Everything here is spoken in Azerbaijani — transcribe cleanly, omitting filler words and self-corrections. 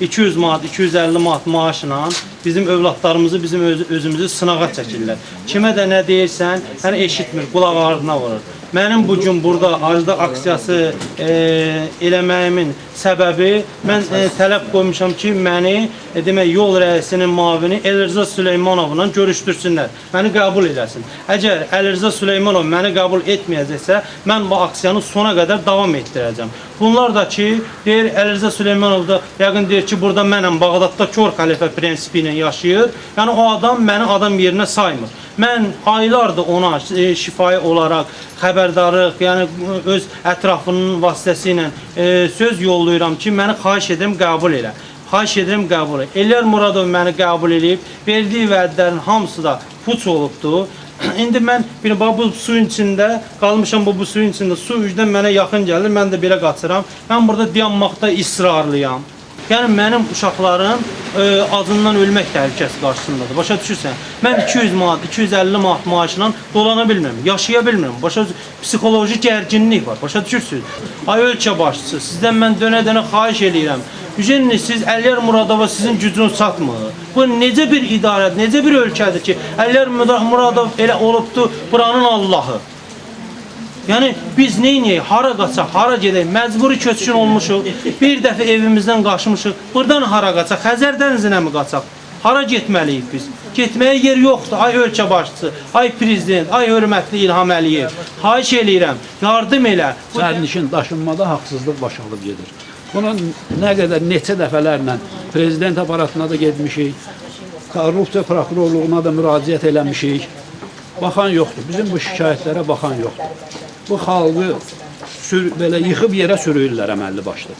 200 manat, 250 manat maaşla bizim övladlarımızı, bizim özümüzü sınağa çəkirlər. Kimə də nə deyirsən, yəni eşitmir, qulaq ardına vurur. Mənim bu gün burada aclıq aksiyası eləməyimin səbəbi mən tələb qoymuşam ki, məni demək yol rəisinin müavini Elirza Süleymanovla görüşdürsünlər. Məni qəbul eləsin. Əgər Əlirza Süleymanov məni qəbul etməyəcəksə, mən bu aksiyanı sona qədər davam etdirəcəm. Bunlar da ki, deyir Əlirza Süleymanov da yəqin deyir ki, burada mənəm Bağdadda kor xəlifə prinsipi ilə yaşayır. Yəni o adam məni adam yerinə saymır. Mən aylardır ona şifahi olaraq xəbərdarlıq, yəni öz ətrafının vasitəsilə söz yollayıram ki, məni xahiş edirəm qəbul elə. Xahiş edirəm qəbul elə. Ellər Muradov məni qəbul eləyib, verdiyi vədlərin hamısı da puç olubdu. İndi mən bir bax bu suyun içində qalmışam bu suyun içində. Su ücdən mənə yaxın gəlir, mən də belə qaçıram. Mən burada dayanmaqda israrlıyam. Yəni mənim uşaqlarım acından ölmək təhlükəsi qarşısındadır. Başa düşürsən? Mən 200 manat, 250 manat maaşla dolana bilmirəm, yaşaya bilmirəm. Başa psixoloji gərginlik var. Başa düşürsünüz? Ay ölkə başçısı, sizdən mən dönə-dönə xahiş eləyirəm. Hüseynli, siz Əliyar Muradova sizin gücünüz çatmır. Bu necə bir idarədir, necə bir ölkədir ki, Əliyar Muradov elə olubdu buranın Allahı. Yəni biz nə edək, hara qaçaq, hara gedək? Məcburi köçkün olmuşuq. Bir dəfə evimizdən qaçmışıq. Burdan hara qaçaq? Xəzər dənizinə mi qaçaq? Hara getməliyik biz? Getməyə yer yoxdur. Ay ölkə başçısı, ay prezident, ay hörmətli İlham Əliyev. Xahiş eləyirəm, yardım elə. Bu Sərnişin daşınmada haqsızlıq baş alıb gedir. Bunun nə qədər neçə dəfələrlə prezident aparatına da getmişik, korrupsiya prokurorluğuna da müraciət eləmişik. Baxan yoxdur. Bizim bu şikayətlərə baxan yoxdur. Bu xalqı belə yıxıb yerə sürüyürlər əməlli başlı.